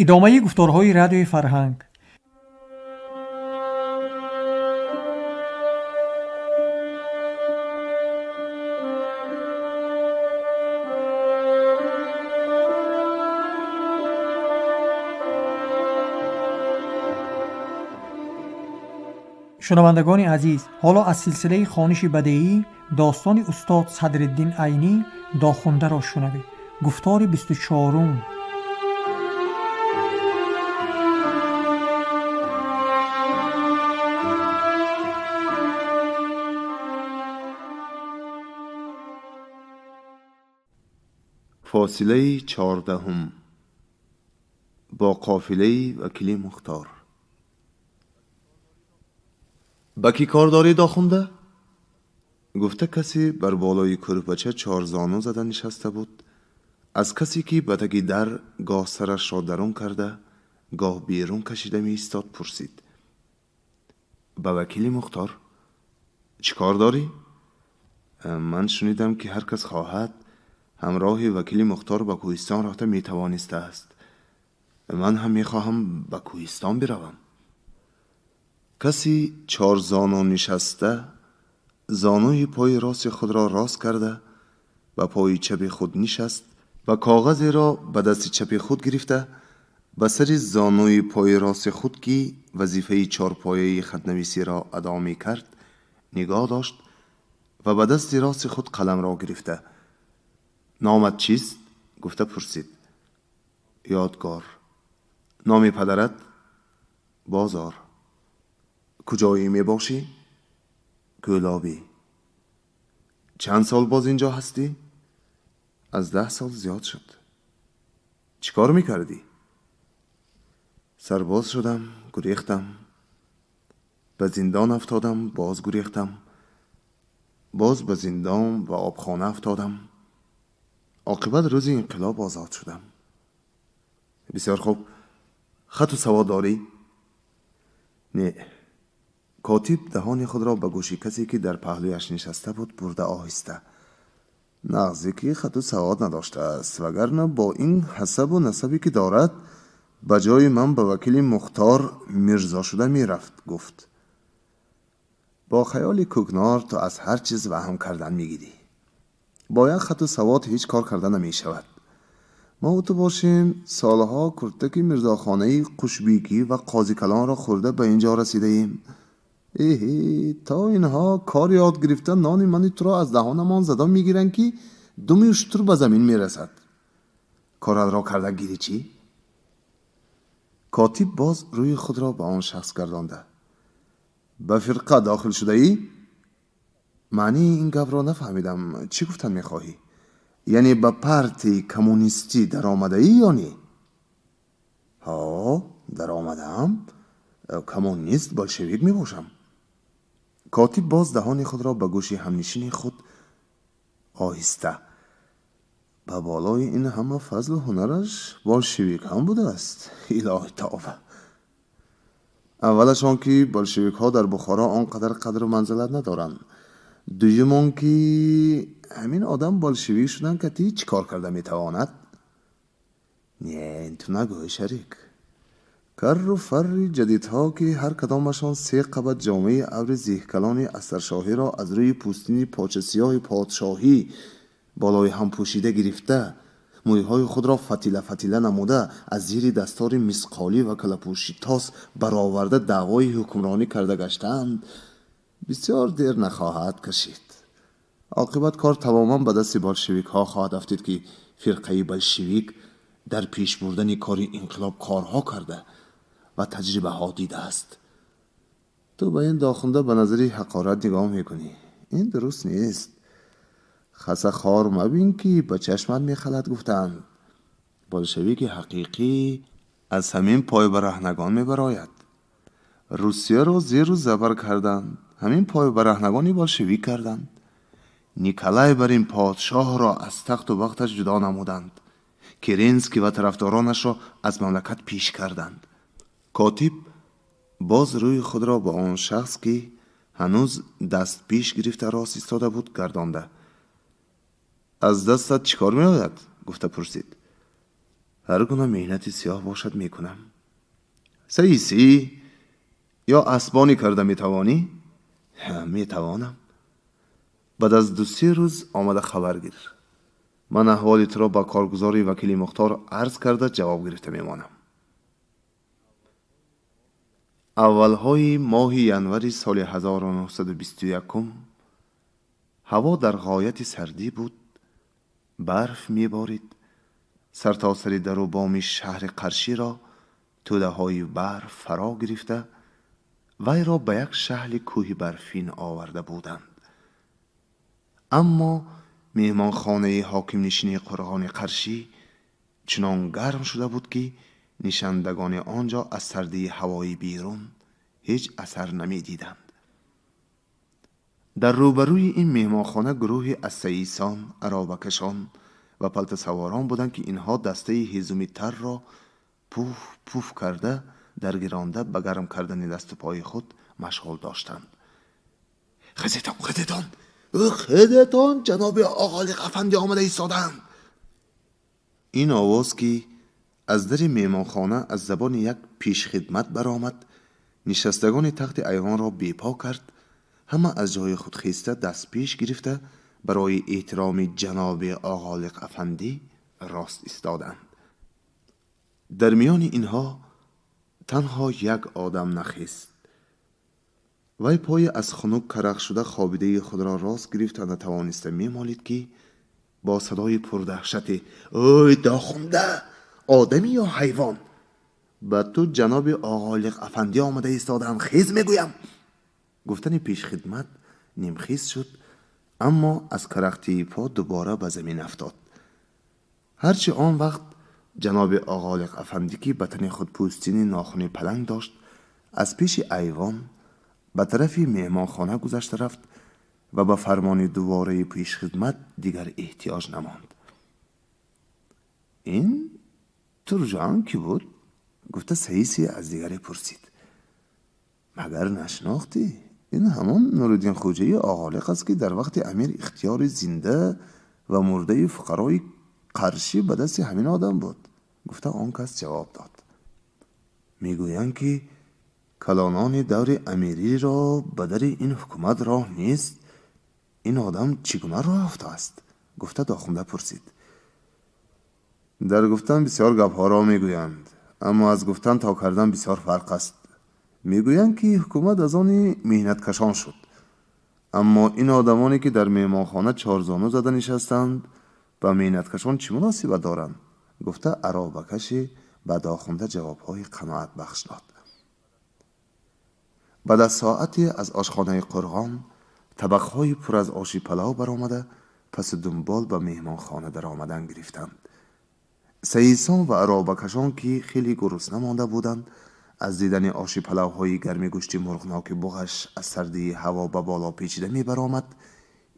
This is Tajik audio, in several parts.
Идомаи гуфторҳои Радиои Фарҳанг. Шунавандагони азиз, ҳоло аз силсилаи хониши бадеӣ достони устод Садриддин Айнӣ Дохундаро шунавед. Гуфтори 24-ум. Фосилаи 14-ум бо қофилаи вакили Мухтор. Ба кӣ кор дорӣ, Дохунда? Гуфта касе бар болои кӯрпача чорзону зада нишаста буд. Аз касе ки ба таги дар гоҳ сарашро дарун карда, гоҳ берун кашида меистод, пурсид. Ба вакили Мухтор. Чӣ кор дорӣ? Ман шунидам, ки ҳар кас хоҳад, ҳамроҳи вакили Мухтор ба Кӯҳистон рафта метавонистааст. Ман ҳам мехоҳам ба Кӯҳистон биравам. Каси чорзону нишаста зонуи пои рости худро рост карда, ба пои чапи худ нишаст ва коғазеро ба дасти чапи худ гирифта, ба сари зонуи пои рости худ, ки вазифаи чорпояи хатнависиро адо мекард, нигоҳ дошт ва ба дасти рости худ қаламро гирифта, номат чист? Гуфта пурсид. Ёдгор. Номи падарат? Бозор. Куҷоӣ мебошӣ? Кӯлобӣ. Чанд сол боз инҷо ҳастӣ? Аз 10 сол зиёд шуд. Чӣ кор мекардӣ? Сарбоз шудам, гурехтам. Ба зиндон афтодам, боз гурехтам. Боз ба зиндон ва обхона афтодам. Оқибат рӯзи инқилоб озод шудам. Бисёр хуб. Хату савод дорӣ? Не. Котиб даҳони худро ба гӯши касе, ки дар паҳлӯяш нишаста буд, бурда оҳиста. Нағзе ки хату савод надоштааст, вагарна бо ин ҳасабу насабе ки дорад, ба ҷои ман ба вакили Мухтор мирзо шуда мерафт, гуфт. Бо хаёли кӯкнор ту аз ҳар чиз ваҳм кардан мегирӣ. Бо як хату савод ҳеҷ кор карда намешавад. Мо ту бошем, солҳо куртаки мирзохонаи Қушбикӣ ва Қозикалонро хӯрда ба инҷо расидаем. Эҳе, то инҳо кор ёд гирифта, нони мани туро аз даҳонамон зада мегиранд, ки думи уштур ба замин мерасад. Коратро карда гирӣ чӣ? Котиб боз рӯи худро ба он шахс гардонда. Ба фирқа дохил шудаӣ? Маънии ин гапро нафаҳмидам. Чӣ гуфтан мехоҳӣ? Яъне ба партияи коммунистӣ даромадаӣ ё не? Ҳо, даромадаам. Коммунист, болшевик мебошам. Котиб боз даҳони худро ба гӯши ҳамнишини худ оҳиста. Ба болои ин ҳама фазлу ҳунараш болшевик ҳам будааст. Илоҳи тавба. Аввалаш он ки болшевикҳо дар Бухоро он қадар қадру манзилат надоранд. Дуюм он ки ҳамин одам болшевик шудан кати чӣ кор карда метавонад? Не, ту нагӯй, шарик. Карру фарри ҷадидҳо, ки ҳар кадомашон се қабат ҷомаи абри зеҳкалони асршоҳиро аз рӯи пӯстини почасиёҳи подшоҳӣ болои ҳам пӯшида гирифта, мӯйҳои худро фатила фатила намуда, аз зири дастори мисқолӣ ва калапӯши тос бароварда даъвои ҳукмронӣ карда гаштаанд, бисёр дер нахоҳад кашид. Оқибат кор тамоман ба дасти болшевикҳо хоҳад афтид, ки фирқаи болшевик дар пеш бурдани кори инқилоб корҳо карда ва таҷрибаҳо дидааст. Ту ба ин Дохунда ба назари ҳақорат нигоҳ мекунӣ. Ин дуруст нест. Хаса хор мабин, ки ба чашмат мехалад, гуфтаанд. Болшевики ҳақиқӣ аз ҳамин пойбараҳнагон мебарояд. Русияро зеру забар карданд, ҳамин пойбараҳнагони болшевик карданд. Николай бар ин подшоҳро аз тахту бахташ ҷудо намуданд. Керенский ва тарафдоронашро аз мамлакат пеш карданд. Котиб боз рӯи худро ба он шахс, ки ҳанӯз даст пеш гирифта рост истода буд, гардонда. Аз дастат чӣ кор меояд? Гуфта пурсид. Ҳар гуна меҳнати сиёҳ бошад, мекунам. Саисӣ ё асбонӣ карда метавонӣ? Метавонам. Баъд аз 2-3 рӯз омада хабар гир. Ман аҳволи туро ба коргузори вакили мухтор арз карда ҷавоб гирифта мемонам. Аввалҳои моҳи январи соли 1921 ҳаво дар ғояти сардӣ буд. Барф меборид. Сартосари дару боми шаҳри Қарширо тӯдаҳои барф фаро гирифта, вайро ба як шаҳли кӯҳи барфин оварда буданд. Аммо меҳмонхонаи ҳокимнишини Қурғони Қаршӣ чунон гарм шуда буд, ки нишандагони он ҷо аз сардии ҳавои берун ҳеҷ асар намедиданд. Дар рӯбарӯи ин меҳмонхона гурӯҳе аз саисон, аробакашон ва палтасаворон буданд, ки инҳо дастаи ҳезуми тарро пуф пуф карда даргиронда ба гарм кардани дасту пои худ машғул доштанд. Хезетон, хезетон, хезетон, ҷаноби Оғолиқ афанди омада истоданд. Ин овоз, ки аз дари меҳмонхона аз забони як пешхидмат баромад, нишастагони тахти айвонро бепо кард. Ҳама аз ҷои худ хеста, даст пеш гирифта, барои эҳтироми ҷаноби Оғолиқ афандӣ рост истоданд. Дар миёни инҳо танҳо як одам нахест. Вай пои аз хунук карахшуда хобидаи худро рост гирифта натавониста мемолид, ки бо садои пурдаҳшате: «Ой, дохунда, одамӣ ё ҳайвон? Ба ту ҷаноби Оғолиқ афандӣ омада истодаанд, хез мегӯям!» Гуфтани пешхидмат нимхез шуд, аммо аз карахтии по дубора ба замин афтод. Ҳарчи он вақт ҷаноби Оғолиқ афандӣ, ки ба тани худ пӯстини нохуни паланг дошт, аз пеши айвон ба тарафи меҳмонхона гузашта рафт ва ба фармони дувораи пешхидмат дигар эҳтиёҷ намонд. Ин туржан кӣ буд? Гуфта саисе аз дигаре пурсид. Магар нашинохтӣ? Ин ҳамон Нуриддин Хоҷаи Оғолиқ аст, ки дар вақти амир ихтиёри зинда ва мурдаи фуқарои Қаршӣ ба дасти ҳамин одам буд, гуфта он кас ҷавоб дод. Мегӯянд, ки калонони даври амириро ба дари ин ҳукумат роҳ нест. Ин одам чӣ гуна роҳ ёфтааст? Гуфта дохунда пурсид. Дар гуфтан бисёр гапҳоро мегӯянд, аммо аз гуфтан то кардан бисёр фарқ аст. Мегӯянд, ки ҳукумат аз они меҳнаткашон шуд, аммо ин одамоне, ки дар меҳмонхона чорзону зада нишастанд, ба меҳнаткашон чӣ муносибат доранд? Гуфта аробакаши ба дохунда ҷавобҳои қаноатбахш дод. Баъд аз соате аз ошхонаи Қурғон табақҳои пур аз оши палав баромада, пасу дунбол ба меҳмонхона даромадан гирифтанд. Саисон ва аробакашон, ки хеле гурусна монда буданд, аз дидани оши палавҳои гарми гӯшти мурғноки буғаш аз сардии ҳаво ба боло печида мебаромад,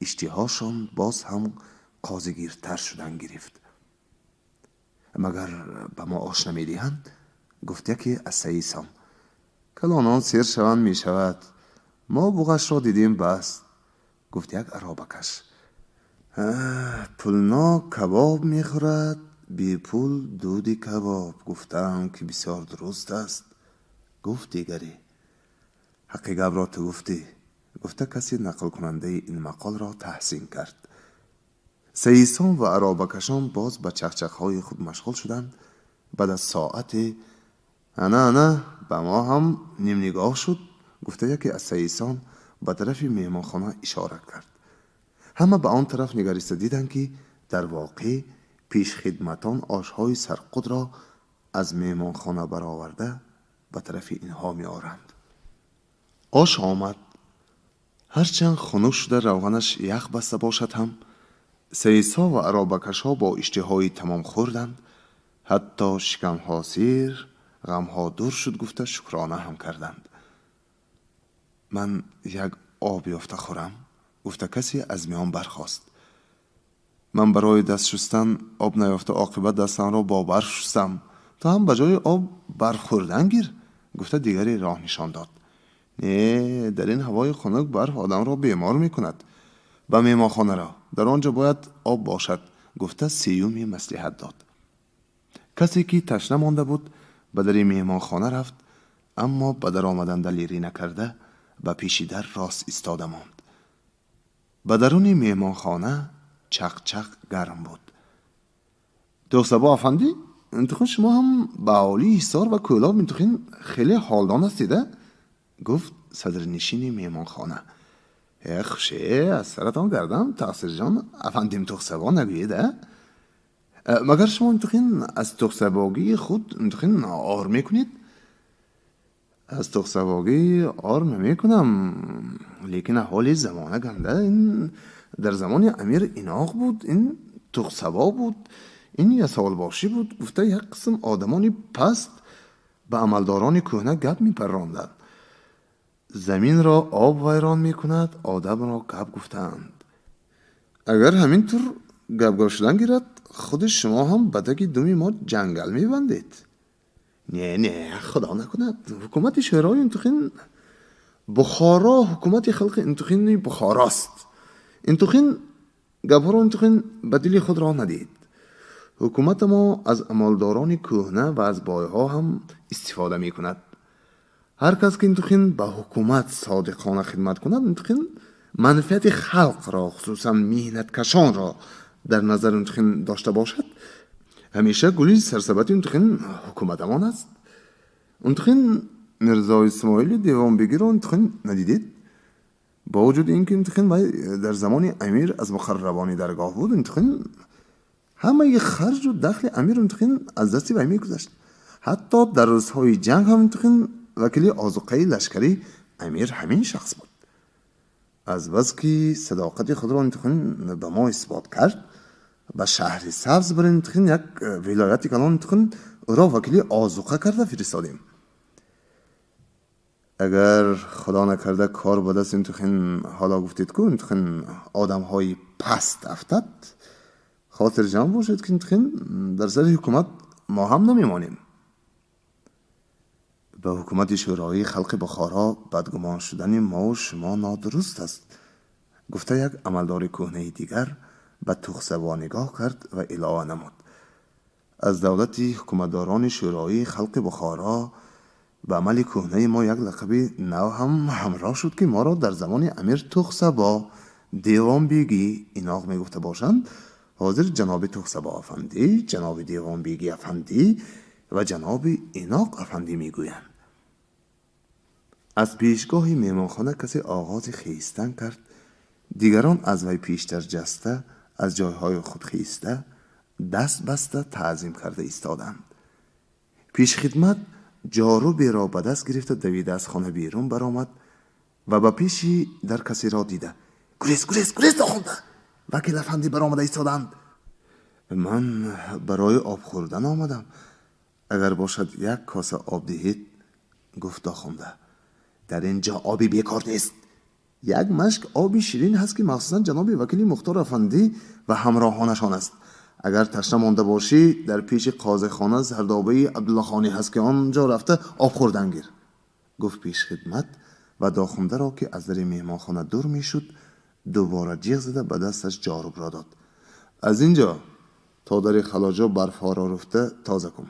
иштиҳошон боз ҳам қозигиртар шудан гирифт. Магар ба мо ош намедиҳанд? Гуфт яке аз саисон. Калонон сер шаванд, мешавад. Мо буғашро дидем, бас, гуфт як аробакаш. Пулнок кабоб мехӯрад, бепул дуди кабоб, гуфтаам, ки бисёр дуруст аст, гуфт дигаре. Ҳаққи гапро ту гуфтӣ, гуфта касе нақлкунандаи ин мақолро таҳсин кард. Саисон ва аробакашон боз ба чақчақҳои худ машғул шуданд. Баъд аз соате: «Ана, ана, ба мо ҳам нимнигоҳ шуд», гуфта яке аз саисон ба тарафи меҳмонхона ишора кард. Ҳама ба он тараф нигариста диданд, ки дар воқеъ пешхидматон ошҳои сарқудро аз меҳмонхона бароварда ба тарафи инҳо меоранд. Ош омад. Ҳарчанд хунук шуда равғанаш ях баста бошад ҳам, саисҳо ва аробакашҳо бо иштиҳои тамом хӯрданд. Ҳатто шикамҳо сер, ғамҳо дур шуд, гуфта шукрона ҳам карданд. Ман як об ёфта хӯрам, гуфта касе аз миён бархост. Ман барои даст шустан об наёфта, оқибат дастамро бо барф шустам. Ту ҳам ба ҷои об барф хӯрдан гир, гуфта дигаре роҳ нишон дод. Не, дар ин ҳавои хунук барф одамро бемор мекунад. Ба меҳмонхонаро, дар он ҷо бояд об бошад, гуфта сеюме маслиҳат дод. Касе ки ташна монда буд, ба дари меҳмонхона рафт, аммо ба дар омадан далерӣ накарда, ба пеши дар рост истода монд. Ба даруни меҳмонхона чақчақ гарм буд. Тухсабо афандӣ, интихин шумо ҳам ба аҳолии Ҳисор ва Кӯлоб интихин хеле ҳолдон ҳастед, а? Гуфт садрнишини меҳмонхона. Э, хуше, аз саратон гардам, тақсирҷон, афандим Тухсабо нагӯед, а? Магар шумо интихин аз тухсабогии худ интихин ор мекунед? Аз тухсабогӣ ор намекунам, лекин аҳоли замона ганда. Ин дар замони амир Иноқ буд, ин тухсабо буд, ин ясолбошӣ буд, гуфта як қисм одамони паст ба амалдорони кӯҳна гап мепарронданд. Заминро об вайрон мекунад, одамро гап гуфтаанд. Агар ҳамин тур гапгап шудан гирад, худи шумо ҳам ба таги думи мо ҷангал мебандед. Не, не, худо накунад. Ҳукумати шӯрои интухин Бухоро ҳукумати халқи интухини Бухорост. Интухин гапҳоро интухин ба дили худ роҳ надиҳед. Ҳукумати мо аз амалдорони кӯҳна ва аз бойҳо ҳам истифода мекунад. Ҳар кас ки интухин ба ҳукумат содиқона хидмат кунад, интухин манфиати халқро, хусусан меҳнаткашонро дар назар интухин дошта бошад, ҳамеша гули сарсабати интухин ҳукуматамон аст. Интухин Мирзо Исмоили Девонбегиро интухин надидед? Бо вуҷуди ин ки интухин вай дар замони амир аз муқаррабони даргоҳ буд, интухин ҳамаи харҷу дахли амир интухин аз дасти вай мегузашт. Ҳатто дар рӯзҳои ҷанг ҳам интухин вакили озуқаи лашкари амир ҳамин шахс буд. Аз баски садоқати худро интухин ба мо исбот кард, ба шаҳри сабз бар интухин як вилояти калон интухин ӯро вакили озуқа карда фиристодем. Агар худо накарда кор ба даст интухин ҳоло гуфтед ку интухин одамҳои паст афтад, хотирҷамъ бошед ки интухин дар сари ҳукумат мо ҳам намемонем. Ба ҳукумати шӯроии халқи Бухоро бадгумон шудани мову шумо нодуруст аст, гуфта як амалдори кӯҳнаи дигар ба Тухсабо нигоҳ кард ва илова намуд. Аз давлати ҳукуматдорони шӯроии халқи Бухоро ба амали кӯҳнаи мо як лақаби нав ҳам ҳамроҳ шуд, ки моро дар замони амир Тухсабо, Девонбегӣ, Иноқ мегуфта бошанд, ҳозир ҷаноби Тухсабо афандӣ, ҷаноби Девонбегӣ афандӣ ва ҷаноби Иноқ афандӣ мегӯянд. Аз пешгоҳи меҳмонхона касе оғози хистан кард, дигарон аз вай пештар ҷаста, аз ҷойҳои худ хиста, даст баста таъзим карда истоданд. Пешхидмат ҷоруберо ба даст гирифта давида аз хона берун баромад ва ба пеши дар касеро дида: гурез, гурез, гурез, дохунда, вакил афандӣ баромада истоданд. Ман барои об хӯрдан омадам, агар бошад як коса об диҳед, гуфт дохунда. Дар ин ҷо оби бекор нест. Як машк оби ширин ҳаст, ки махсусан ҷаноби вакили мухтор афандӣ ва ҳамроҳонашон аст. Агар ташна монда бошӣ, дар пеши қозихона зардобаи Абдуллохонӣ ҳаст, ки он ҷо рафта об хӯрдан гир, гуфт пешхидмат ва дохундаро, ки аз дари меҳмонхона дур мешуд, дубора ҷиғ зада ба дасташ ҷорубро дод. Аз ин ҷо то дари халоҷо барфҳоро руфта тоза кун,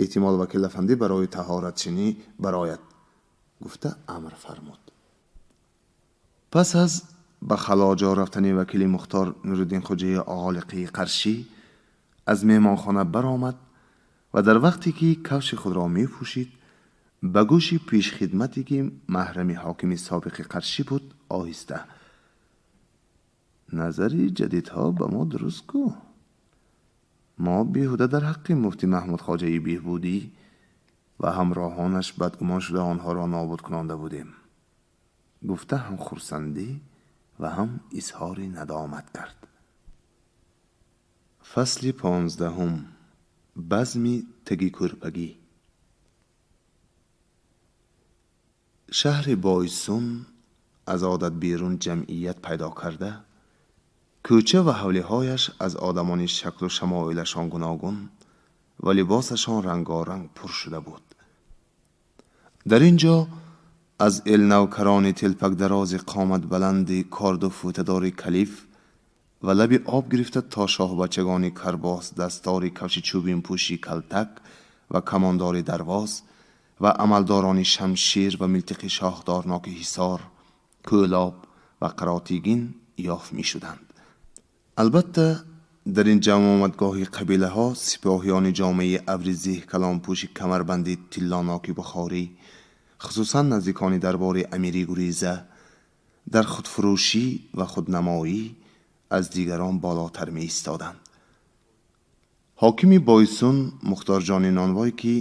эҳтимол вакил афандӣ барои таҳоратшинӣ барояд, гуфта амр фармуд. Пас аз ба халоҷо рафтани вакили мухтор Нуриддин Хоҷаи Оғолиқии Қаршӣ аз меҳмонхона баромад ва дар вақте ки кавши худро мепӯшид, ба гӯши пешхидмате, ки маҳрами ҳокими собиқи Қаршӣ буд, оҳиста: назари ҷадидҳо ба мо дуруст ку, мо беҳуда дар ҳаққи муфтӣ Маҳмуд Хоҷаи Беҳбудӣ ва ҳамроҳонаш бадгумон шуда онҳоро нобуд кунонда будем, гуфта ҳам хурсандӣ ва ҳам изҳори надомат кард. Фасли 15. Базми таги кӯрпагӣ. Шаҳри Бойсун аз одат берун ҷамъият пайдо карда, кӯча ва ҳавлиҳояш аз одамони шаклу шамоилашон гуногун ва либосашон рангоранг пур шуда буд. Дар ин ҷо аз элнавкарони телпакдарози қоматбаланди корду фӯтадори калиф ва лаби об гирифта то шоҳбачагони карбос, дастори кавши чӯбинпӯши калтак ва камондори дарвоз ва амалдорони шамшер ва милтиқи шоҳдорноки Ҳисор, Кӯлоб ва Қаротигин ёфт мешуданд. Албатта, дар ин ҷамъомадгоҳи қабилаҳо сипоҳиёни ҷомаи абри зеҳ калонпӯши камарбанди тиллоноки бухорӣ, хусусан наздикони дарбори амири гуреза, дар худфурӯшӣ ва худнамоӣ аз дигарон болотар меистоданд. Ҳокими Бойсун Мухторҷони Нонвой, ки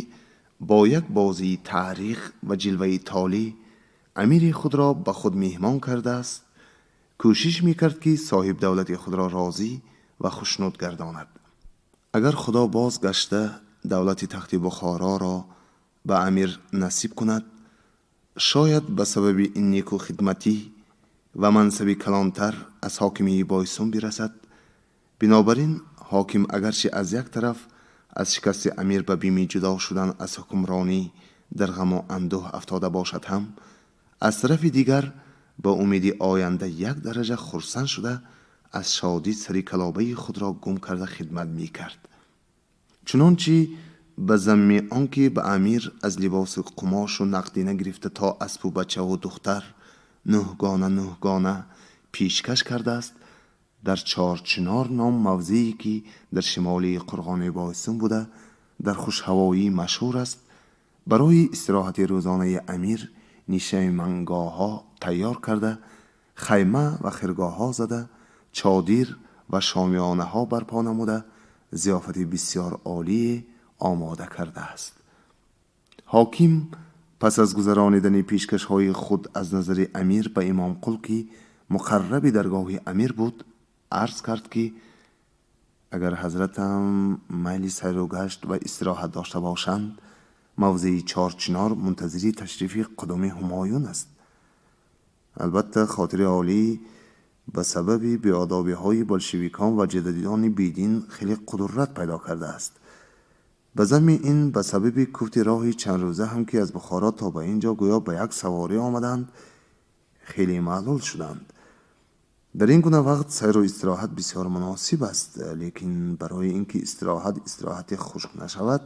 бо як бозии таърих ва ҷилваи толӣ амири худро ба худ меҳмон кардааст, кӯшиш мекард, ки соҳибдавлати худро розӣ ва хушнуд гардонад. Агар Худо боз гашта давлати тахти Бухороро ба амир насиб кунад, шояд ба сабаби ин неку хидматӣ ва мансаби калонтар аз ҳокимии Бойсун бирасад. Бинобар ин ҳоким агарчи аз як тараф аз шикасти амир ба бими ҷудо шудан аз ҳукмронӣ дар ғаму андӯҳ афтода бошад ҳам, аз тарафи дигар ба умеди оянда як дараҷа хурсанд шуда, аз шодӣ сари калобаи худро гум карда хидмат мекард. Чунончи ба замми он ки ба амир аз либосу қумошу нақдина гирифта то аспу бачаву духтар нӯҳгона нӯҳгона пешкаш кардааст, дар Чорчинор ном мавзее, ки дар шимолии қурғони Бойсун буда, дар хушҳавоӣ машҳур аст, барои истироҳати рӯзонаи амир нишемангоҳҳо тайёр карда, хайма ва хиргоҳҳо зада, чодир ва шомиёнаҳо барпо намуда, зиёфати бисёр олие омода кардааст. Ҳоким пас аз гузаронидани пешкашҳои худ аз назари амир ба Имомқул, ки муқарраби даргоҳи амир буд, арз кард, ки агар ҳазратам майли сайру гашт ва истироҳат дошта бошанд, мавзеи Чорчинор мунтазири ташрифи қудуми Ҳумоюн аст. Албатта, хотири олӣ ба сабаби беодобиҳои болшевикон ва ҷадидони бедин хеле қудуррат пайдо кардааст. Ба замми ин ба сабаби куфти роҳи чандрӯза ҳам, ки аз Бухоро то ба ин ҷо гӯё ба як саворӣ омаданд, хеле маълул шуданд. Дар ин гуна вақт сайру истироҳат бисёр муносиб аст, лекин барои ин ки истироҳат истироҳати хушк нашавад,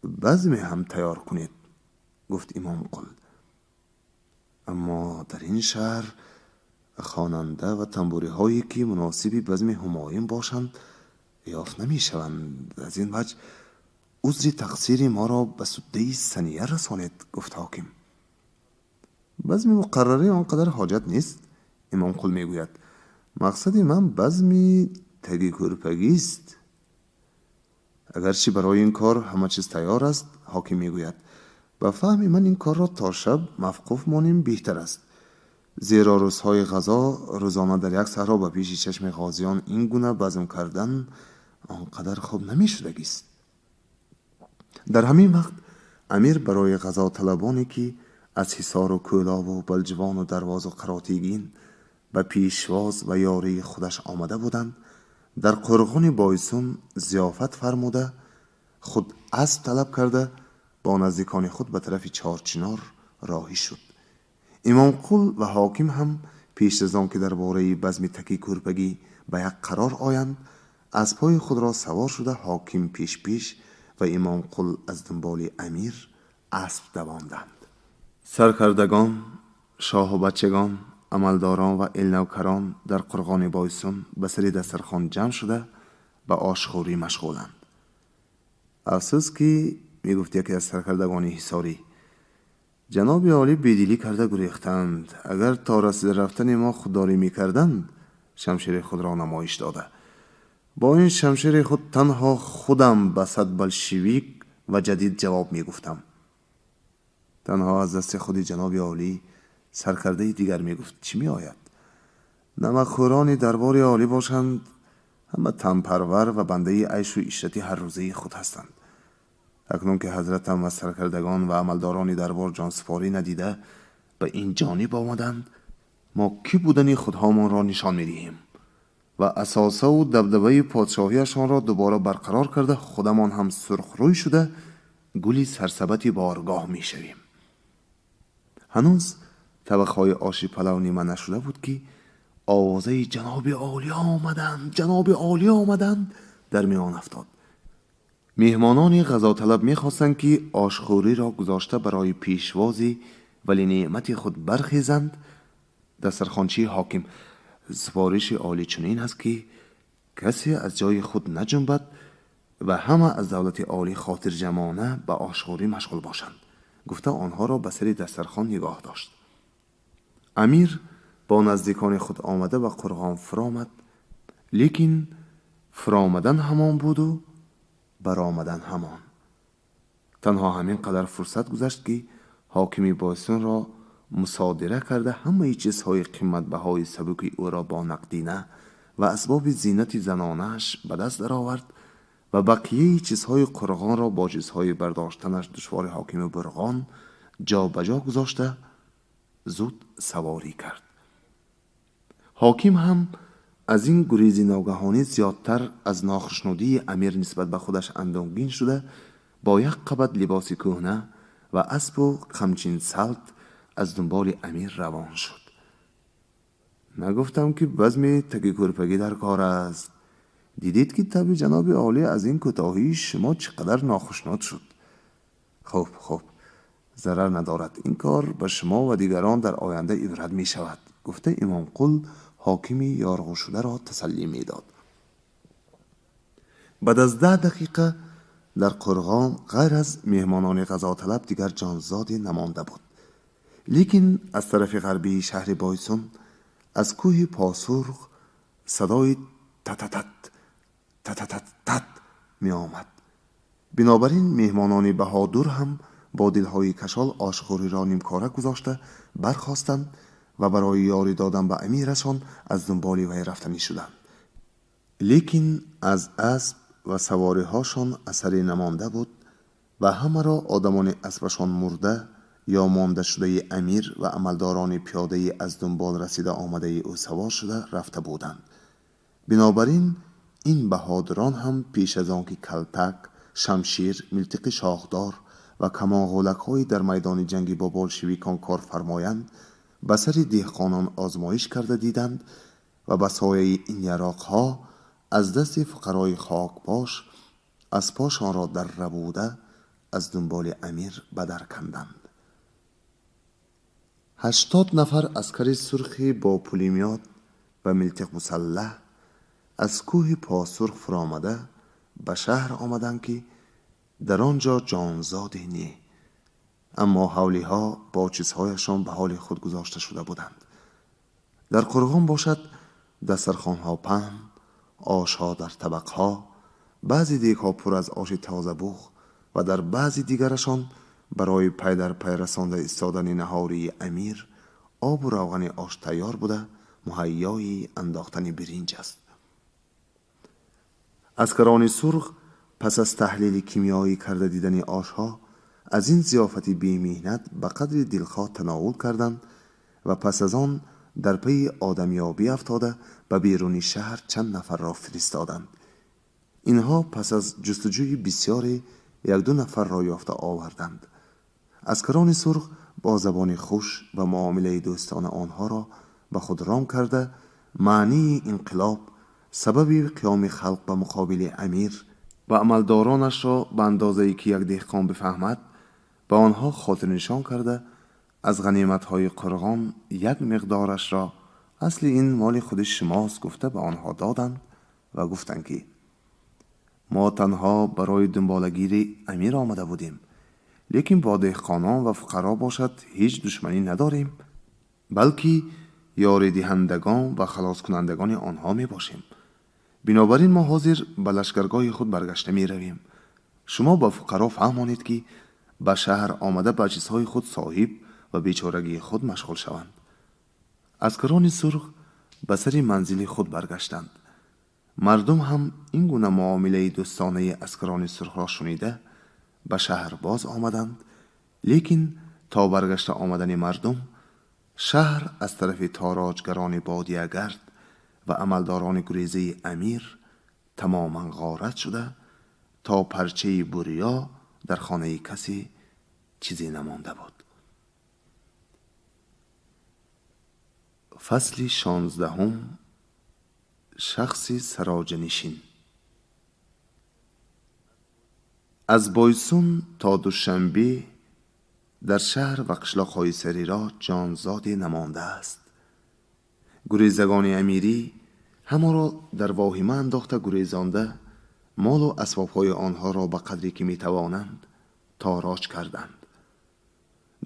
базме ҳам тайёр кунед, гуфт Имомқул. Аммо дар ин шаҳр хонанда ва тамбуриҳое, ки муносиби базми Ҳумоюн бошанд, ёфт намешаванд. Аз ин ваҷ узри тақсири моро ба суддаи сания расонед, гуфт ҳоким. Базми муқаррарӣ он қадар ҳоҷат нест, Имомқул мегӯяд. Мақсади ман базми таги кӯрпагист. Агарчи барои ин кор ҳама чиз тайёр аст, ҳоким мегӯяд. Ба фаҳми ман ин корро то шаб мавқуф монем беҳтар аст, зеро рӯзҳои ғазо рӯзона дар як саҳро ба пеши чашми ғозиён ин гуна базм кардан он қадар хуб намешудагист. Дар ҳамин вақт амир барои ғазоталабоне, ки аз Ҳисору Кӯлобу Балҷувону Дарвозу Қаротигин ба пешвоз ва ёрии худаш омада буданд, дар қурғони Бойсун зиёфат фармуда, худ асб талаб карда, бо наздикони худ ба тарафи Чорчинор роҳӣ шуд. Имомқул ва ҳоким ҳам пеш аз он ки дар бораи базми таки кӯрпагӣ ба як қарор оянд, аспҳои худро савор шуда, ҳоким пеш-пеш ва Имомқул аз дунболи амир асп давонданд. Саркардагон, шоҳу бачагон, амалдорон ва элнавкарон дар қурғони Бойсун ба сари дастархон ҷамъ шуда, ба ошхӯрӣ машғуланд. Афсӯс ки, мегуфт яке аз саркардагони ҳисорӣ, ҷаноби олӣ бедилӣ карда гурехтанд. Агар то расида рафтани мо худдорӣ мекарданд, шамшери худро намоиш дода, бо ин шамшери худ танҳо худам ба 100 болшевик ва ҷадид ҷавоб мегуфтам, танҳо аз дасти худи ҷаноби олӣ. Саркардаи дигар мегуфт: чӣ меояд, намакхӯрони дарбори олӣ бошанд, ҳама танпарвар ва бандаи айшу ишрати ҳаррӯзаи худ ҳастанд. Акнун ки ҳазратам аз саркардагон ва амалдорони дарбор ҷонсупорӣ надида ба ин ҷониб омаданд, мо кӣ будани худҳомонро нишон медиҳем ва асосаву дабдабаи подшоҳиашонро дубора барқарор карда, худамон ҳам сурхрӯй шуда, гули сарсабати боргоҳ мешавем. Ҳанӯз табақҳои оши палав нима нашуда буд, ки Овозаи ҷаноби олӣ омаданд, ҷаноби олӣ омаданд дар миён афтод. Меҳмонони ғазоталаб мехостанд, ки ошхӯриро гузошта барои пешвози вали неъмати худ бархезанд. Дастархончии ҳоким: супориши олӣ чунин аст, ки касе аз ҷои худ наҷунбад ва ҳама аз давлати олӣ хотирҷамъона ба ошхӯрӣ машғул бошанд, гуфта онҳоро ба сари дастархон нигоҳ дошт. Амир бо наздикони худ омада ба қурғон фуромад, лекин фуромадан ҳамон буду баромадан ҳамон. Танҳо ҳамин қадар фурсат гузашт, ки ҳокими Бойсунро мусодира карда, ҳамаи чизҳои қиматбаҳои сабуки ӯро бо нақдина ва асбоби зинати занонааш ба даст даровард ва бақияи чизҳои қурғонро бо чизҳои бардоштанаш душвори ҳокими Бурғон ҷо ба ҷо гузошта, зуд саворӣ кард. Ҳоким ҳам аз ин гурези ногаҳонӣ зиёдтар аз нохушнудии амир нисбат ба худаш андӯҳгин шуда, бо як қабат либоси кӯҳна ва аспу қамчин салт аз дунболи амир равон шуд. Нагуфтам, ки базми таги кӯрпагӣ дар кор аст? Дидед, ки табъи ҷаноби олӣ аз ин кӯтоҳии шумо чӣ қадар нохушнуд шуд. Хуб, хуб, зарар надорад, ин кор ба шумо ва дигарон дар оянда ибрат мешавад, гуфта Имомқул ҳокими ёрғушударо тасаллӣ медод. Баъд аз 10 дақиқа дар қурғон ғайр аз меҳмонони ғазоталаб дигар ҷонзоде намонда буд. Лекин аз тарафи ғарбии шаҳри Бойсун, аз кӯҳи Посурх садои тататат татататтат меомад. Бинобар ин меҳмонони баҳодур ҳам бо дилҳои кашол ошхӯриро нимкора гузошта бархостанд ва барои ёрӣ додан ба амирашон аз дунболи вай рафтанӣ шуданд. Лекин аз асп ва савориҳошон асаре намонда буд ва ҳамаро одамони аспашон мурда ё мондашудаи амир ва амалдорони пиёдаи аз дунбол расида омадаи ӯ савор шуда рафта буданд. Бинобар ин ин баҳодурон ҳам пеш аз он ки калтак, шамшер, милтиқи шохдор ва камонғӯлакҳои дар майдони ҷанги бо болшевикон кор фармоянд, ба сари деҳқонон озмоиш карда диданд ва ба сояи ин яроқҳо аз дасти фуқарои хокпош аспошонро дар рабуда аз дунболи амир ба дар канданд. 80 нафар аскари сурхи бо пулемёт ва милтиқ мусаллаҳ аз кӯҳи Посурх фуромада ба шаҳр омаданд, ки дар он ҷо ҷонзоде не, аммо ҳавлиҳо бо чизҳояшон ба ҳоли худ гузошта шуда буданд. Дар қурғон бошад, дастархонҳо паҳн, ошҳо дар табақҳо, баъзе дегҳо пур аз оши тозабуғ ва дар баъзи дигарашон барои пай дар пай расонда истодани наҳории амир обу равғани ош тайёр буда, муҳайёи андохтани биринҷ аст. Аскарони сурх пас аз таҳлили кимиёӣ карда дидани ошҳо аз ин зиёфати бемеҳнат ба қадри дилхоҳ тановул карданд ва пас аз он дар пайи одамёбӣ афтода ба беруни шаҳр чанд нафарро фиристоданд. Инҳо пас аз ҷустуҷӯи бисёре як-ду нафарро ёфта оварданд. Аскарони сурх бо забони хуш ва муомилаи дӯстона онҳоро ба худ ром карда, маънии инқилоб, сабаби қиёми халқ ба муқобили амир ва амалдоронашро ба андозае ки як деҳқон бифаҳмад, ба онҳо хотирнишон карда, аз ғаниматҳои қурғон як миқдорашро асли ин моли худи шумост гуфта ба онҳо доданд ва гуфтанд, ки мо танҳо барои дунболагири амир омада будем, лекин бо деҳқонон ва фуқаро бошад ҳеҷ душманӣ надорем, балки ёридиҳандагон ва халоскунандагони онҳо мебошем. Бинобар ин мо ҳозир ба лашкаргоҳи худ баргашта меравем. Шумо ба фуқаро фаҳмонед, ки ба шаҳр омада ба чизҳои худ соҳиб ва бечорагии худ машғул шаванд. Аскарони сурх ба сари манзили худ баргаштанд. Мардум ҳам ин гуна муомилаи дӯстонаи аскарони сурхро шунида ба шаҳр боз омаданд, лекин то баргашта омадани мардум шаҳр аз тарафи тороҷгарони бодиягард ва амалдорони гурезаи амир тамоман ғорат шуда, то парчаи бурё дар хонаи касе чизе намонда буд. Фасли 16, шахси сароҷанишин. Аз Бойсун то Душанбе дар шаҳр ва қишлоқҳои сари роҳ ҷонзоде намондааст. Гурезагони амирӣ ҳамаро дар воҳима андохта гурезонда, молу асбобҳои онҳоро ба қадре ки метавонанд тороҷ карданд.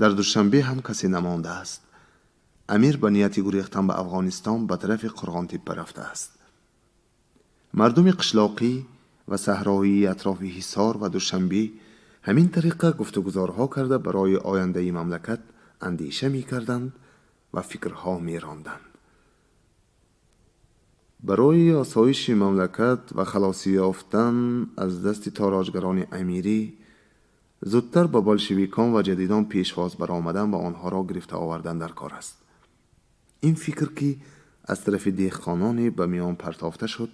Дар Душанбе ҳам касе намондааст. Амир ба нияти гурехтан ба Афғонистон ба тарафи Қурғонтеппа рафтааст. Мардуми қишлоқӣ ва саҳроии атрофи Ҳисор ва Душанбе ҳамин тариқа гуфтугузорҳо карда барои ояндаи мамлакат андеша мекарданд ва фикрҳо меронданд. Барои осоиши мамлакат ва халосӣ ёфтан аз дасти тороҷгарони амирӣ зудтар ба болшевикон ва ҷадидон пешвоз баромадан ва онҳоро гирифта овардан дар кор аст. Ин фикр, ки аз тарафи деҳқононе ба миён партофта шуд,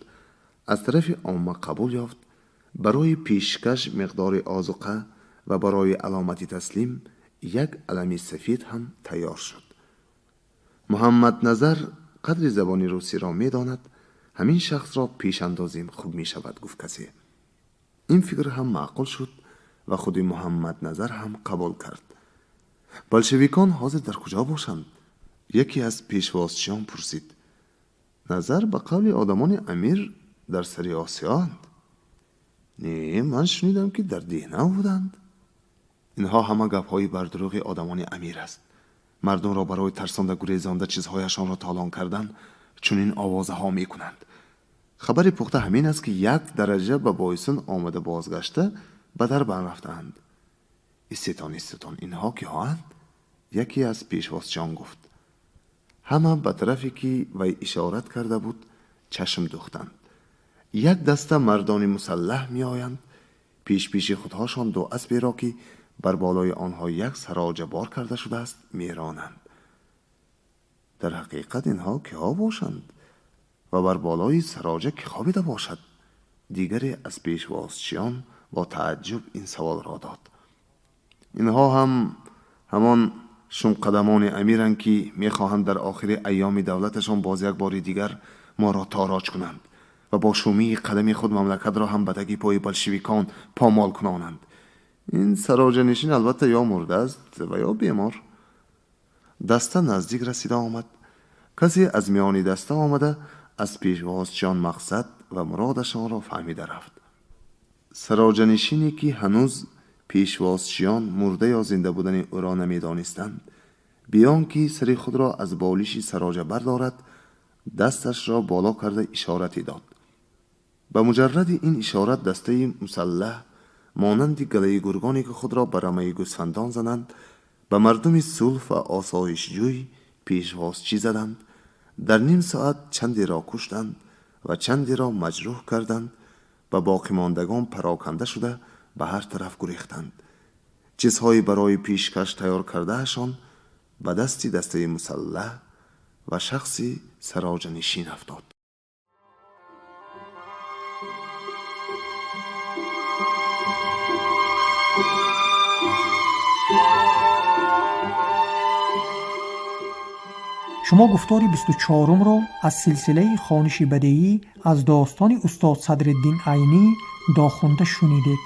аз тарафи омма қабул ёфт. Барои пешкаш миқдори озуқа ва барои аломати таслим як алами сафед ҳам тайёр шуд. Муҳаммадназар қадри забони русиро медонад, ҳамин шахсро пеш андозем хуб мешавад, гуфт касе. Ин фикр ҳам маъқул шуд ва худи Муҳаммадназар ҳам қабул кард. Болшевикон ҳозир дар куҷо бошанд? Яке аз пешвозчиён пурсид. Назар ба қавли одамони амир дар сари Осиёанд. Не, ман шунидам, ки дар Деҳнав буданд. Инҳо ҳама гапҳои бардурӯғи одамони амир аст. Мардумро барои тарсонда гурезонда чизҳояшонро талон кардан чунин овозаҳо мекунанд. Хабари пухта ҳамин аст, ки як дараҷа ба Бойсун омада бозгашта ба Дарбанд рафтаанд. Истетон, истетон, инҳо киҳоанд? Яке аз пешвозчиён гуфт. Ҳама ба тарафе, ки вай ишорат карда буд, чашм духтанд. Як даста мардони мусаллаҳ меоянд. Пешпеши худҳошон ду асберо, ки бар болои онҳо як сароҷа бор карда шудааст, меронанд. Дар ҳақиқат инҳо киҳо бошанд ва бар болои сароҷа ки хобида бошад? Дигаре аз пешвозчиён бо тааҷҷуб ин саволро дод. Инҳо ҳам ҳамон шумқадамони амиранд, ки мехоҳанд дар охири айёми давлаташон боз як бори дигар моро тороҷ кунанд ва бо шумии қадами худ мамлакатро ҳам ба таги пои болшевикон помол кунонанд. Ин сароҷанишин албатта ё мурдааст ва ё бемор. Даста наздик расида омад. Касе аз миёни даста омада аз пешвозчиён мақсад ва муродашонро фаҳмида рафт. Сароҷанишине, ки ҳанӯз пешвозчиён мурда ё зинда будани ӯро намедонистанд, биён ки сари худро аз болиши сароҷа бардорад, дасташро боло карда ишорате дод. Ба муҷарради ин ишорат дастаи мусаллаҳ монанди галаи гургоне, ки худро ба рамаи гӯсфандон зананд, ба мардуми сулҳ ва осоишҷӯй пешвозчӣ заданд. Дар ним соат чандеро куштанд ва чандеро маҷрӯҳ карданд ва боқимондагон пароканда шуда ба ҳар тараф гурехтанд. Чизҳои барои пешкаш тайёр кардаашон ба дасти дастаи мусаллаҳ ва шахси сароҷанишин афтод. Шумо гуфтори 24-умро аз силсилаи хониши бадеӣ аз достони устод Садриддин Айнӣ Дохунда шунидед.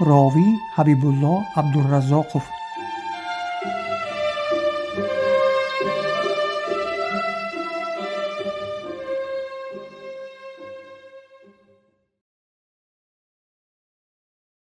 Ровӣ Ҳабибулло Абдураззоқов.